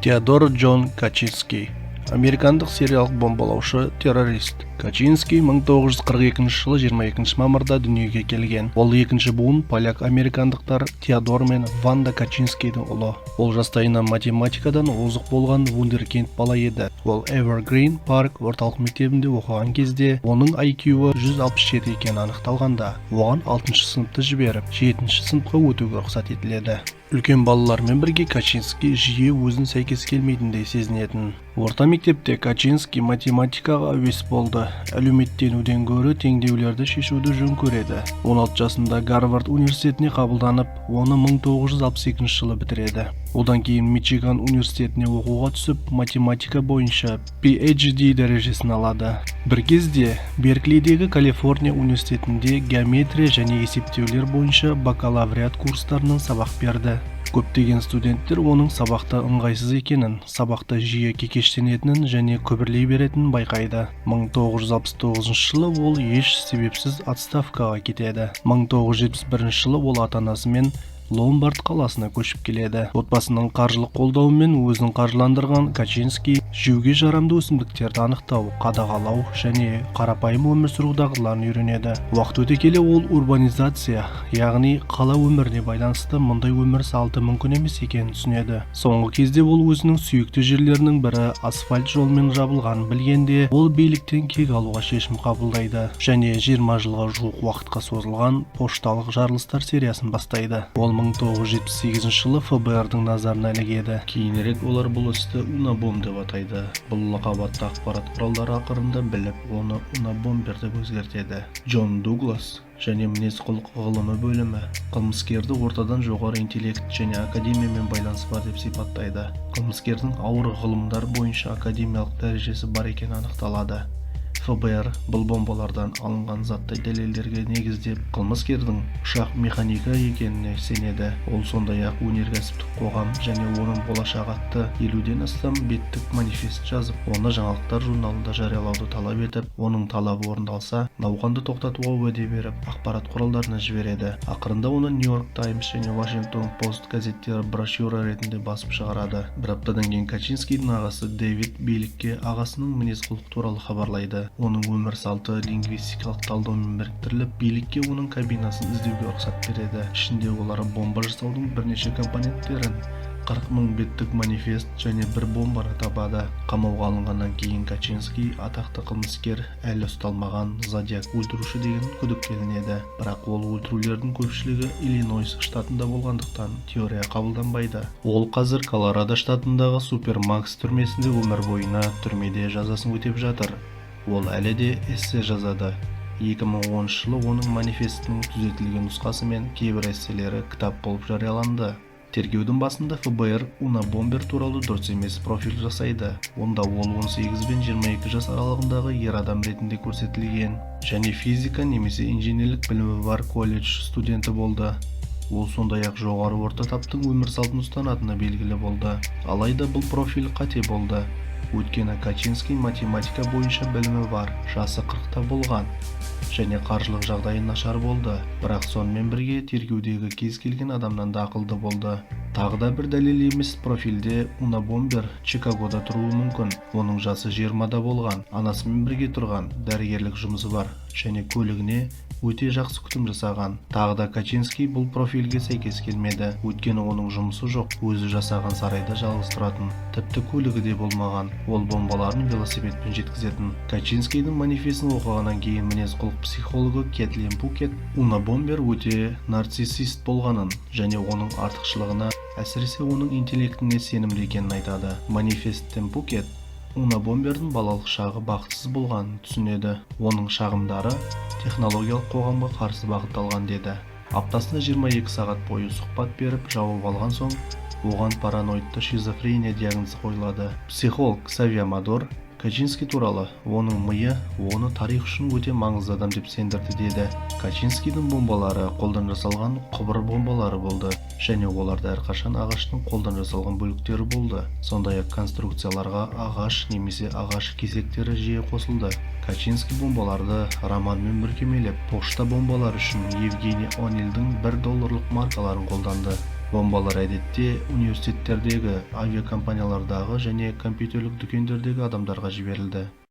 Теодор Джон Качинский — американдық сериялық бомбалаушы, террорист. Качинский 1942 жылы 22 мамырда дүниеге келген. Ол екінші буын поляк-американдықтар Теодор мен Ванда Качинскийдің ұлы. Ол жастайынан математикадан озық болған вундеркинд бала еді. Ол Evergreen Парк орталық мектебінде оқыған кезде оның IQ-ы 167 екені анықталғанда, оған 6 сыныпты жіберіп, 7 сыныпқа өтуге рұқсат етіледі. Үлкен балалармен бірге Качинский жиі өзін сәйкес келмейтіндей сезінетін. Орта мектепте Качинский математикаға әуес болды, әлеуметтенуден гөрі теңдеулерді шешуді жөн көреді. 16 жасында Гарвард университетіне қабылданып, оны 1962 жылы бітіреді. Одан кейін Мичиган университетіне оқуға түсіп, математика бойынша PhD дәрежесін алады. Бір кезде Берклидегі Калифорния университетінде геометрия және есептеулер бойынша бакалавриат курстарынан сабақ берді. Көптеген студенттер оның сабақта ыңғайсыз екенін, сабақта жиі кекештенетінін және күбірлей беретінін байқайды. 1969 жылы ол еш себепсіз отставкаға кетеді. 1971 жылы ол ата-анасымен Ломбард қаласына көшіп келеді. Отбасының қаржылық қолдауымен өзін қаржыландырған Качинский жеуге жарамды өсімдіктерді анықтау, қадағалау және қарапайым өмір сүру дағдыларын үйренеді. Уақыт өте келе ол урбанизация, яғни қала өміріне байланысты мұндай өмір салты мүмкін емес екенін түсінеді. Соңғы кезде ол өзінің сүйікті жерлерінің бірі асфальт жолмен жабылғанын білгенде, ол биліктен кек алуға шешім қабылдайды және 20 жылға жуық уақытқа созылған пошталық жарылыстар сериясын бастайды. Ол 1978 жылы ФБР-дың назарына ілігеді. Кейінірек олар бұл істі Унабом деп атайды. Бұл лақап атты ақпарат құралдары ақырында біліп, оны Унабомбер деп өзгертеді. Джон Дуглас және мінез-құлық ғылымы бөлімі қылмыскерді ортадан жоғары интеллект және академиямен байланысы бар деп сипаттайды. Қылмыскердің ауыр ғылымдар бойынша академиялық дәрежесі бар екені анықталады. ФБР бұл бомбалардан алынған заттай дәлелдерге негіздеп, қылмыскердің ұшақ механигі екеніне сенеді. Ол сондай-ақ «Өнеркәсіптік қоғам және оның болашағы» атты 50-ден астам беттік манифест жазып, оны жаңалықтар журналында жариялауды талап етіп, оның талабы орындалса, науқанды тоқтатуға уәде беріп, ақпарат құралдарына жібереді. Ақырында оны Нью-Йорк Таймс және Вашингтон Пост газеттері брошюра ретінде басып шығарады. Бір аптадан кейін Качинскийдің ағасы Дэвид билікке ағасының мінез-құлқы туралы хабарлайды. Оның өмір салты лингвистикалық талдаумен біріктіріліп, билікке оның кабинасын іздеуге рұқсат береді. Ішінде олар бомба жасаудың бірнеше компоненттерін, 40 мың беттік манифест және бір бомбаны табады. Қамауға алынғаннан кейін Качинский атақты қылмыскер, әлі ұсталмаған Зодиак өлтіруші деген күдікке ілінеді. Бірақ ол өлтірулердің көпшілігі Иллинойс штатында болғандықтан, теория қабылданбайды. Ол қазір Колорадо штатындағы Супермакс түрмесінде өмір бойына түрмеде жазасын өтеп жатыр. Ол әлі де эссе жазады. 2010 жылы оның манифестінің түзетілген нұсқасы мен кейбір эсселері кітап болып жарияланды. Тергеудің басында ФБР Унабомбер туралы дұрыс емес профиль жасайды. Онда ол 18 бен 22 жас аралығындағы ер адам ретінде көрсетілген және физика немесе инженерлік білімі бар колледж студенті болды. Ол сондай-ақ жоғары орта таптың өмір салтын ұстанатыны белгілі болды. Алайда бұл профиль қате болды, өйткені Качинский математика бойынша білімі бар, жасы 40-та болған және қаржылық жағдайы нашар болды, бірақ сонымен бірге тергеудегі кез келген адамнан да ақылды болды. Тағы да бір дәлел емес профильде Унабомбер Чикагода тұруы мүмкін, оның жасы 20-да болған, анасымен бірге тұрған, дәрігерлік жұмысы бар және көлігіне өте жақсы күтім жасаған. Тағы да Качинский бұл профильге сәйкес келмеді, өйткені оның жұмысы жоқ, өзі жасаған сарайда жалғыз тұратын, тіпті көлігі де болмаған. Ол бомбаларын велосипедпен жеткізетін. Качинскийдің манифестін оқығаннан кейін мінез-құлық психологы Кетлин Пукет Унабомбер өте нарциссист болғанын және оның артықшылығына, әсіресе оның интеллектіне сенімді екенін айтады. Манифесттен Пукет Унабомбердің балалық шағы бақытсыз болғанын түсінеді. Оның шағымдары технологиялық қоғамға қарсы бағытталған деді. Аптасына 22 сағат бойы сұхбат беріп, жауап алған соң, оған параноидты шизофрения диагнозы қойылады. Психолог Ксавье Амадор Качинский туралы «Оның миы оны тарих үшін өте маңызды адам деп сендірді» деді. Качинскийдің бомбалары қолдан жасалған құбыр бомбалары болды және оларда әрқашан ағаштың қолдан жасалған бөліктері болды. Сондай-ақ конструкцияларға ағаш немесе ағаш кесектері жиі қосылды. Качинский бомбаларды романмен бүркемелеп, пошта бомбалары үшін Евгений О'Нилдың 1 долларлық маркаларын қолданды. Бомбалар әдетте университеттердегі, авиакомпаниялардағы және компьютерлік дүкендердегі адамдарға жіберілді.